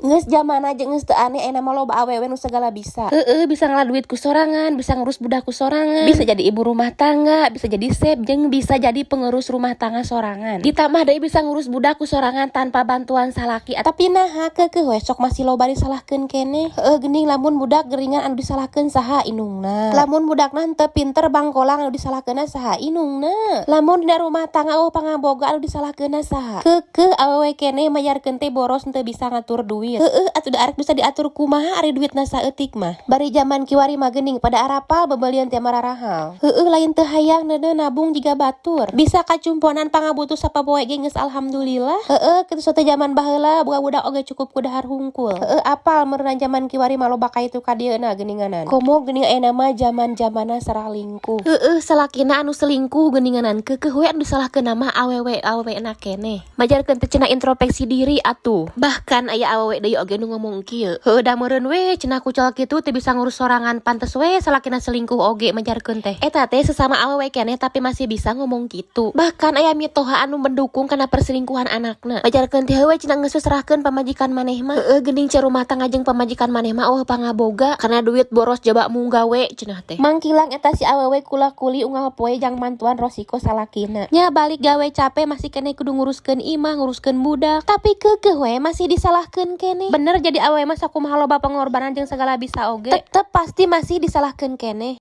Geus zamana jeung geus teu aneh, ayeuna mah loba awewe nu segala bisa. Heeh, bisa ngala duit ku sorangan, bisa ngurus budak ku sorangan, bisa jadi ibu rumah tangga, bisa jadi chef, jeung bisa jadi pengurus rumah tangga sorangan. Ditambah deui bisa ngurus budak ku sorangan tanpa bantuan salaki. Tapi naha keukeuh we sok masih loba disalahkeun keneh? Heeh, geuning lamun budak geringan, anu disalahkeun saha? Indungna. Lamun budakna henteu pinter bangkolang, anu disalahkeunna saha? Indungna. Lamun dina rumah tangga euweuh pangaboga, anu disalahkeunna saha? Keukeuh awewe keneh, majarkeun teh boros, henteu bisa ngatur duit. Heeh atuh, da arek bisa diatur kumaha ari duitna saeutik mah? Bari zaman kiwari mah geuning pada arapal bebelian teh mararahal. Heeh, lain teu hayang neuneu nabung jiga batur. Bisa kacumponan pangabutuh sapopoe ge geus alhamdulillah. Heeh, kitu teh zaman baheula boga budak oge cukup ku dahar hungkul. Heeh, apal meureunna zaman kiwari mah loba kaitu kadieuna geuninganan. Komo geuning ayeuna mah zaman-zamanna saralingkuh. Heeh, salakina anu selingkuh geuninganan, keukeuh we anu disalahkeun mah awewe awewe na keneh. Majarkeun teh cenah introspeksi diri atuh. Bahkan aya awewe deui oge nu ngomong kieu. Heueuh, da meureun we cenah kucel kitu teu bisa ngurus sorangan, pantes we salakina selingkuh oge, majarkeun teh. Eta teh sesama awewe keneh tapi masih bisa ngomong kitu. Bahkan aya mitoha anu mendukung kana perselingkuhan anakna. Majarkeun teh heueuh cenah, geus serahkeun pamajikan maneh mah. Heueuh, geuning ce rumah tangga jeung pamajikan maneh mah euweuh pangaboga karena duit boros jaba mung gawe cenah teh. Mangkilang eta si awewe kula kuli unggal poe jang mantuan rosiko salakina. Nya balik gawe capek masih keneh kudu nguruskeun imah, nguruskeun budak. Tapi keukeuh we masih disalahkeun keneh. Bener, jadi awewe mah sakumaha loba pengorbanan jeung segala bisa oge, tetep pasti masih disalahkeun keneh.